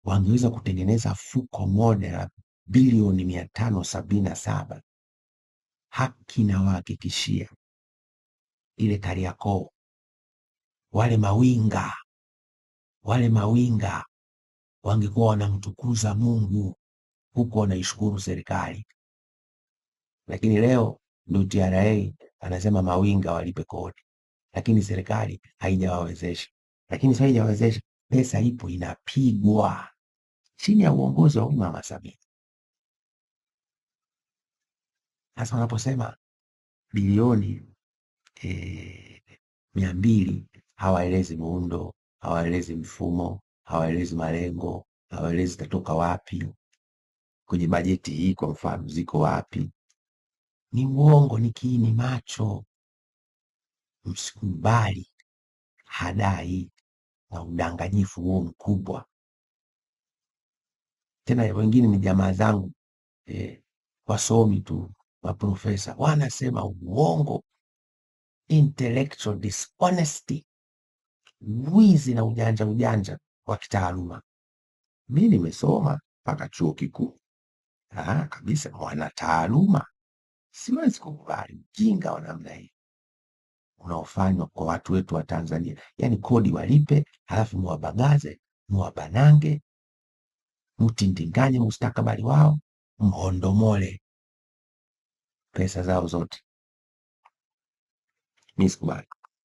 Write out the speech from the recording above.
Wangeweza kutengeneza fuko moja la bilioni 577, haki nawahakikishia, ile Kariakoo, wale mawinga, wale mawinga wangekuwa wanamtukuza Mungu huku wanaishukuru serikali. Lakini leo ndio TRA anasema mawinga walipe kodi, lakini serikali haijawawezesha. Lakini sasa haijawawezesha, pesa ipo inapigwa chini ya uongozi wa huyu Mama Samia. Sasa wanaposema bilioni 200, hawaelezi muundo, hawaelezi mfumo, hawaelezi malengo, hawaelezi itatoka wapi kwenye bajeti hii, kwa mfano ziko wapi. Ni uongo, ni kiini macho. Msikubali hadaa hii na udanganyifu huo mkubwa. Tena wengine ni jamaa zangu wasomi tu, maprofesa wanasema uongo, intellectual dishonesty, wizi na ujanja ujanja wa kitaaluma. Mi nimesoma mpaka chuo kikuu kabisa, mwanataaluma. Siwezi kukubali ujinga wa namna hii unaofanywa kwa watu wetu wa Tanzania. Yaani kodi walipe, halafu muwabagaze, muwabanange, mtindinganye mustakabali wao, mhondomole pesa zao zote. Mi sikubali.